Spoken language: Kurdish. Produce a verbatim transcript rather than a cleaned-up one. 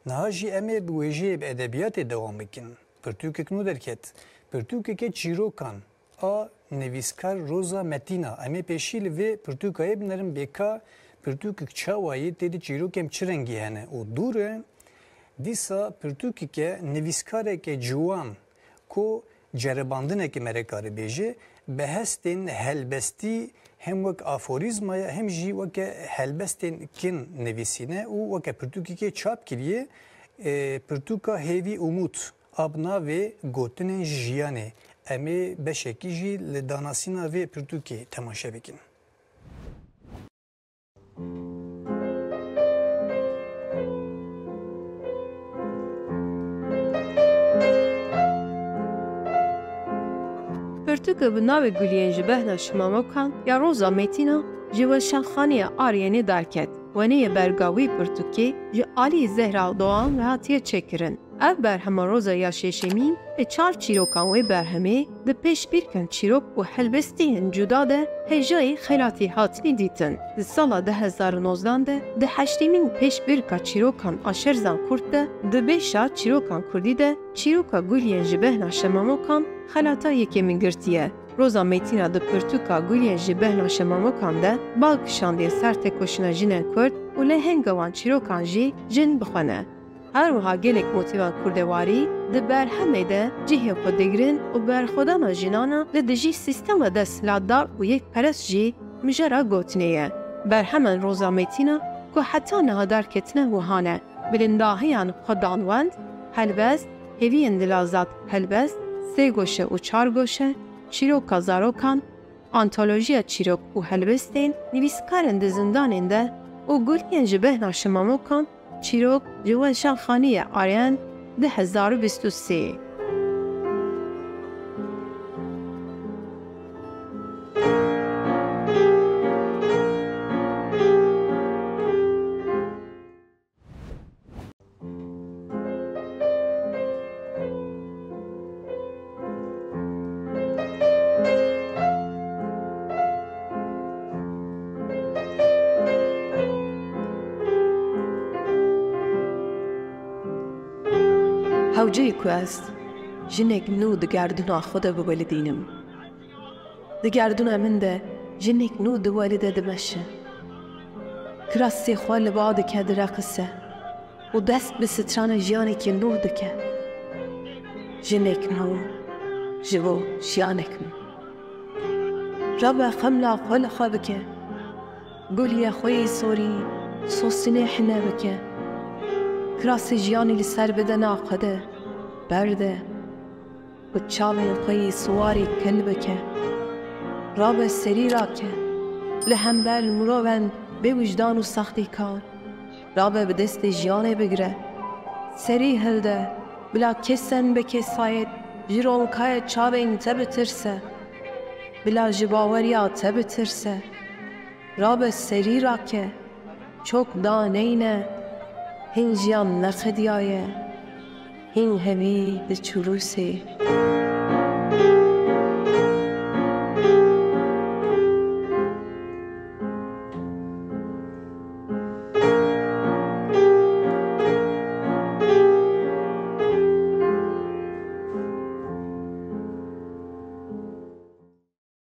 Niha jî em ê bi wêjeyê, bi edebiyatê dewam bikin. Pirtûkek nû derket. Pirtûkeke çîrokan a nivîskar Roza Metîna. Em ê pêşî li vê pirtûkayê binerin, bê ka pirtûkek çawa ye, tê de çîrokên çi rengî hene û dûr e. Dîsa pirtûkeke nivîskareke ciwan ku ceribandineke me re karî bêje, bi hestên helbestî hem wek aforîzmaya hem jî weke helbestên kin nivîsîne û weke pirtûkekê çap kiriye. E, pirtûka Hêvî û Mût a bi navê Gotinên ji Jiyanê. Em ê beşekî jî li danasîna vê pirtûkê temaşe bikin. Pirtûke bi navê Guliyên ji Behna Şimamokan ya Roza Metîna ji Weşanxaneya Aryenê derket. Wenê ye berga wî pirtûkê ji alî Zehra Doğan ve hatiye çêkirin. Ev berhema Roza ya şêşemîn ê çar çîrokan wê berhemê di pêşbîrkên çîrok û helbestiyên cuda de hêjayî xelatî hatine dîtin. Di sala du hezar û nozdan de di heştêmîn pêşbîrka çîrokan a Şerzan Kurt de di bêşa çîrokan kurdî de çîroka Guliyên ji Behna Şemamokan xelata yekemîn girtiye. Roza Metîna di pirtûka Guliyên ji Behna Şemamokan de bal kişandiye ser têkoşîna jinên Kurd û lê henga wan çîrokan jî jin bixwene. Her wiha gelek motîfên kurdewarî di berhemê de cihê xwe digrin û berxwedana jinana li dijî sîstema desthilatdar û yekperest jî mijara gotinê ye. Berhemên Roza Metîna ku heta niha derketine wiha ne: Bilindahiyan Xwedanwend, Helbest, Hêviyên Dilazad, Helbest, Sêgoşe û Çargoşe, Çîroka Zarokan, Antolojiya çîrok û helbestên nivîskarên di zindanên de û Guliyên ji Behna Şimamokan, çîrok ji Weşanxaneya Aryen, du hezar û bîst û sê. Hewceyê ku ez jinek nû di gerdûna xwe de biwelidînim. Di gerdûna min de jinek nû diwelide, dimeşe. Kirasê xwe li ba dike, direqise û dest bi strana jiyanekî nû dike. Jinek nû ji bo jiyanek nû. Rabe xemla xwe li xwe bike. Guliyê xwe yê sorî sosinê hine bike. Kirasê jiyanê li ser bide, naqede, berde. Bi çavên xwe yî siwarî kil bike. Rabe serî rake, li hember miroven bê wijdan û saxtîkan. Rabe bi destê jiyanê bigire. Serî hilde, bila kesen be kesayet, ji ronkayê çavên te bitirse. Bila ji baweriya te bitirse. Rabe serî rake, çok daneyne, hîn jiyan neqediyaye, hîn hevî di çirûsê.